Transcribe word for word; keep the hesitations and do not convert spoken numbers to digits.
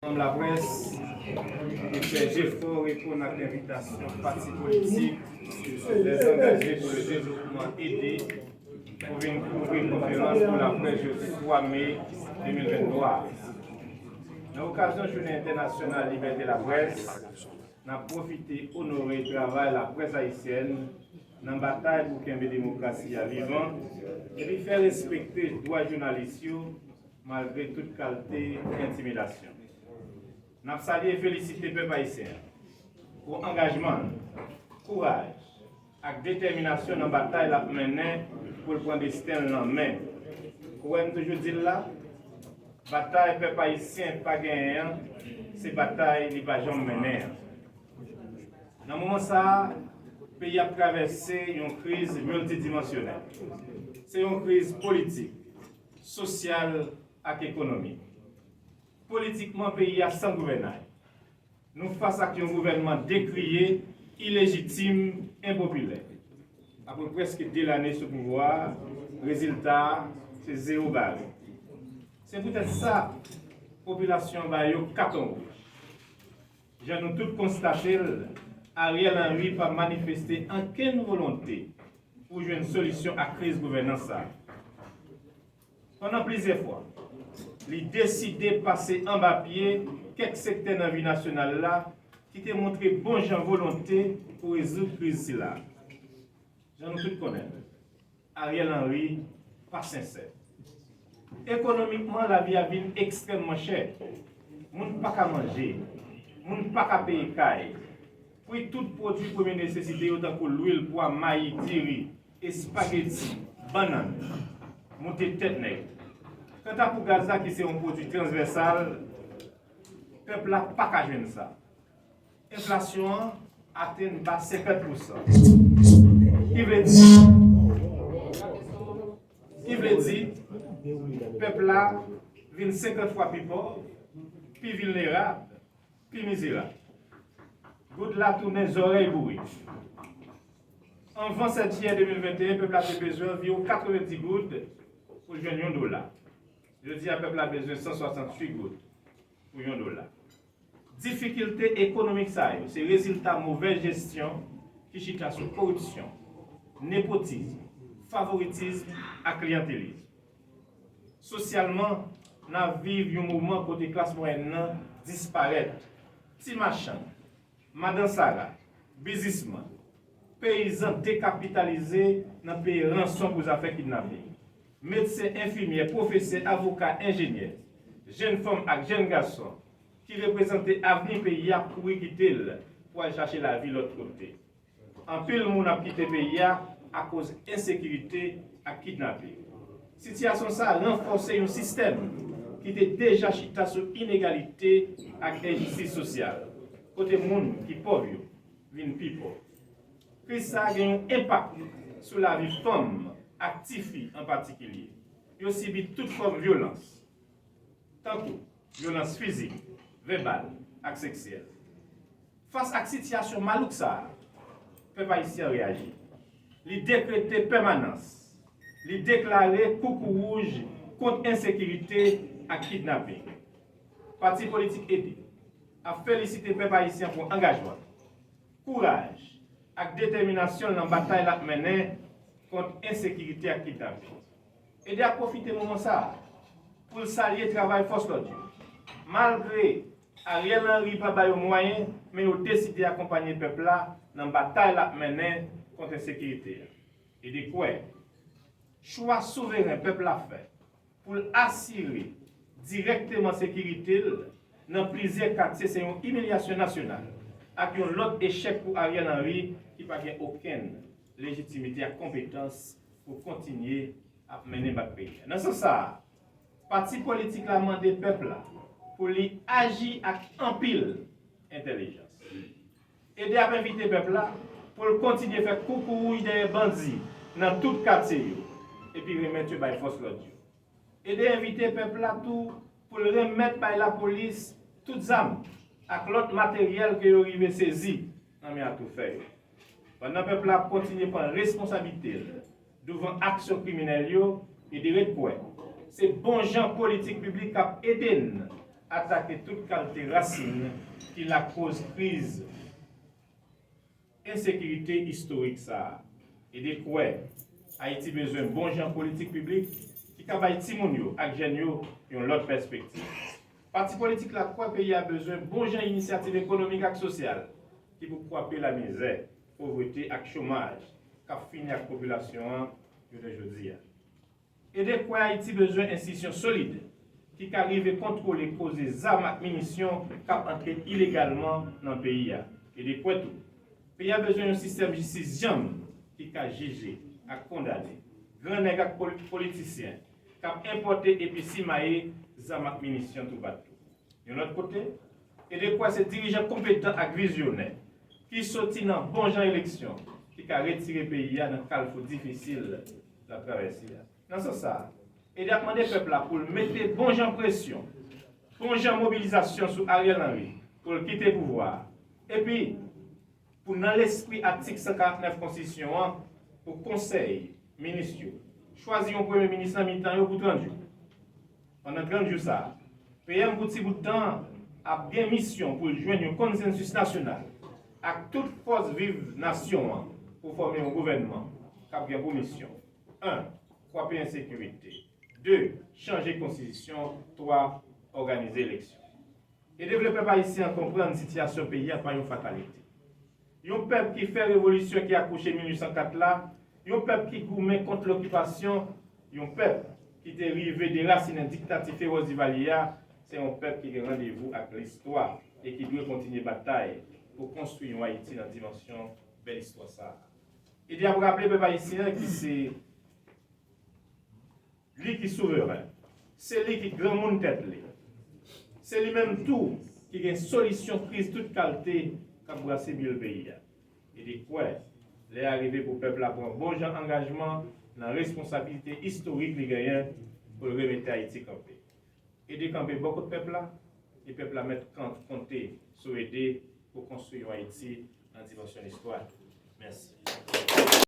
Manm laprès, ki fè jefò reponn ak envitasyon pati politik Lèzangaje pou le Devlopman, EDE, pou vin kouvri konferans pou laprès jodi twa me de mil venntwa a. Nan okazyon Jounen Entènasyonal Libète Laprès, n ap pwofite onore travay laprès ayisyèn nan batay pou kenbe demokrasi a vivan epi fè respekte dwa jounalis yo malgre tout kalte entimidasyon. N ap salye e felisite pèp ayisyen an pou angajman l, kouraj ak detèminasyon nan batay l ap mennen pou l pran desten l nan men. Ou wè m toujou di l la, batay pèp ayisyen pa genyen an, se batay li pa janm mennen an. Nan moman sa a, peyi ap travèse yon kriz miltidimansyonèl. Se yon kriz politik, sosyal ak ekonomik. Politikman, peyi a san gouvènay. Nou fas ak yon gouvènman dekriye, ilejitim, enpopilè. Apre prèske de lane sou pouvwa a, rezilta a se zewo bare. Se poutèt sa, popilasyon an ba yo katon wouj. Jan nou tout konstate l, Ariel Henry pa manifeste ankenn volonte pou jwenn solisyon a kriz gouvènans sa a. Pandan plizyè fwa, li deside pase anba pye kèk sektè nan vi nasyonal la ki te montre bon jan volonte pou rezoud kriz sila. Jan nou tout konnen l, Ariel Henry pa sensè. Ekonomikman, lavi a vin ekstrèmman chè. Moun pa ka manje, moun pa ka peye kay. Pri tout pwodui premye nesesite yo tankou lwil, pwa, mayi, diri, espageti, bannann, moute tèt nèg. Kanta pou gaz la, ki se yon pwodui transvèsal, pèp la pa ka jwenn sa. Enflasyon an atenn ba senkant pousan. Ki vle di, ki vle di, pèp la vin senkant fwa pi pòv, pi vilnerab, pi mizerab. Goud la tounen zòrèy boure. Anvan sèt jiyè de mil venteyen, pèp la te bezwen anviwon katrevenndis goud pou jwenn yon dola. Jodi a, pèp la bezwen san swasanntuit goud pou yon dola. Difikilte ekonomik sa yo se rezilta movèz jesyon ki chita sou koripsyon, nepotizm, favoritizm ak kliyantelizm. Sosyalman, n ap viv yon moman kote klas mwayèn nan disparèt. Ti machann, madan sara, biznisman, peyizan dekapitalize nan peye ranson pou zafè kidnaping. Medsen, enfimyè, pwofesè, avoka, enjenyè, jèn fanm ak jèn gason ki reprezante avni peyi a kouri kite l pou al chache lavi lòt kote. Anpil moun ap kite peyi a akoz ensekirite ak kidnaping. Sitiyasyon sa a ranfòse yon sistèm ki te deja chita sou inegalite ak enjistis sosyal, kote moun ki pòv yo vin pi pòv. Kriz sa a gen yon enpak sou lavi fanm ak tifi an patikilye. Yo sibi tout fòm vyolans, tankou vyolans fizik, vèbal ak seksyèl. Fas ak sitiyasyon malouk sa a, pèp ayisyen an reyaji. Li dekrete pèmanans. Li deklare koukouwouj kont ensekirite ak kidnaping. Pati politik EDE ap felisite pèp ayisyen pou angajman l, kouraj ak detèminasyon l nan batay l ap mennen kont ensekirite ak kidnaping. EDE ap pwofite moman sa a pou l salye travay fòs lòd yo. Malgre Ariel Henry pa ba yo mwayen, men yo deside akonpanye pèp la nan batay l ap mennen kont ensekirite a. EDE kwè chwa souveren pèp la fè pou l asire dirèkteman sekirite l nan plizyè katye se yon imilyasyon nasyonal ak yon lòt echèk pou Ariel Henry ki pa gen okenn lejitimite ak konpetans pou kontinye ap mennen bak peyi a. Nan sans sa a, pati politik la mande pèp la pou li aji ak anpil entèlijans. EDE ap envite pèp la pou l kontinye fè koukouwouj dèyè bandi nan tout katye yo, epi remèt yo bay fòs lòd yo. EDE envite pèp la tou pou l remèt bay lapolis tout zam ak lòt materyèl ke yo rive sezi nan men atoufè yo. Pandan pèp la ap kontinye pran responsablite l douvan aksyon kriminèl yo, EDE ret kwè se bon jan politik piblik k ap ede n atake tout kalte rasin ki lakoz kriz ensekirite istorik sa a. Ede kwè Ayiti bezwen bon jan politik piblik ki ka bay timoun yo ak jèn yo yon lòt pèspektiv. Pati politik la kwè peyi a bezwen bon jan inisyativ ekonomik ak sosyal ki pou kwape lamizè, povrete ak chomaj k ap fini ak popilasyon an jounen jodi a. Ede kwè Ayiti bezwen enstitisyon solid ki ka rive kontwole koze zam ak minisyon k ap antre ilegalman nan peyi a. Ede kwè tou, peyi a bezwen yon sistèm jistis djanm ki ka jije ak kondane gran nèg ak pol- politisyen k ap enpòte epi simaye zam ak minisyon toupatou. Yon lòt kote, ede kwè se dirijan konpetan ak vizyonè ki soti nan bon jan eleksyon ki ka retire peyi a nan kalfou difisil l ap travèse a. Nan sans sa a, ede ap mande pèp la pou l mete bon jan presyon, bon jan mobilizasyon sou Ariel Henry pou l kite pouvwa a. Epi, pou nan lespri atik san karant nèf konstitisyon an, pou konsèy minis yo chwazi yon premye minis nan mitan yo pou trant jou. Pandan trant jou sa a, P M pou ti bout tan ap gen misyon pou l jwenn yon konsansis nasyonal ak tout fòs viv nasyon an pou fòme yon gouvènman k ap gen pou misyon, en, kwape ensekirite, de, chanje konstitisyon, twa, òganize eleksyon. Ede vle pèp ayisyen an konprann sitiyasyon peyi a pa yon fatalite. Yon pèp ki fè revolisyon ki akouche mil uit san kat la, yon pèp ki goumen kont lokipasyon, yon pèp ki te rive derasinen diktati fewòs Divalye a, se yon pèp ki gen randevou ak listwa e ki dwe kontinye batay pou konstwi yon Ayiti nan dimansyon bèl istwa sa a. Ede ap raple pèp ayisyen an ki se li ki souveren, se li ki granmoun tèt li, se li menm tou ki gen solisyon kriz tout kalte k ap brase bil peyi a. Ede kwè, lè a rive pou pèp la pran bon jan angajman nan responsablite istorik li genyen pou l remete Ayiti kanpe. Ede kanpe bò kot pèp la, e pèp la mèt kan- konte sou Ede pou konstwi yon Ayiti nan dimansyon listwa. Mèsi.